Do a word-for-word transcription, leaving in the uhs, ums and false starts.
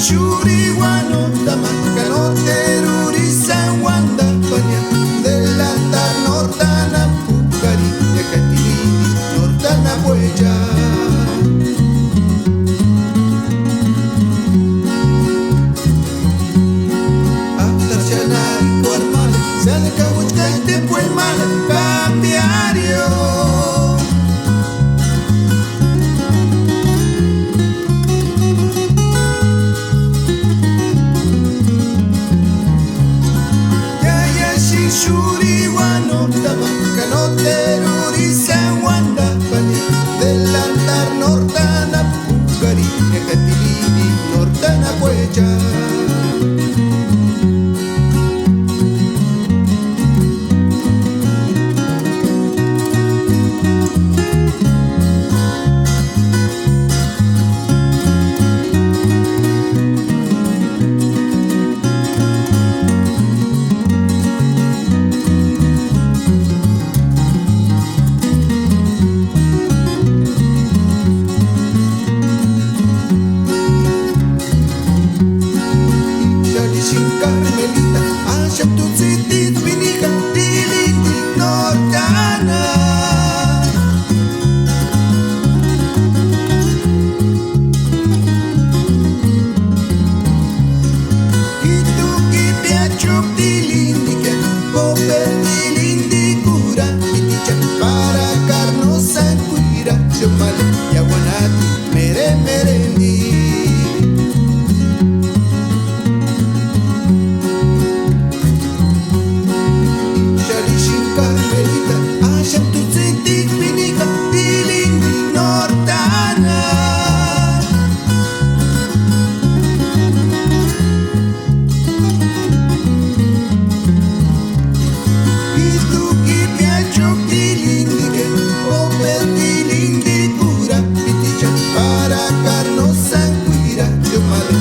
Xúri uanotama ka nóteruri sáni uandapania, de la nortana púkari, de la nortana puecha. Atarxanari kuarmale, sale ka uchtkaite puermale, kambiario. Yáyasï xúri uanotama ka nóteruri sáni uandapania, de la nortana púkari, de la nortana puecha. Xáni xáni Carmelita, axani tu tsïtitpini ka tilindi nortana. Ituki piachuki tilindike, pope tilindi kura, iticha para karno sankuira, chumale, yawanati, mere, merendi. Xáni xáni Carmelita, axani tu tsïtitpini ka tilindi nortana. Ituki piachuki tilindike, pope tilindi kura, iticha para karno sankuira, chumale,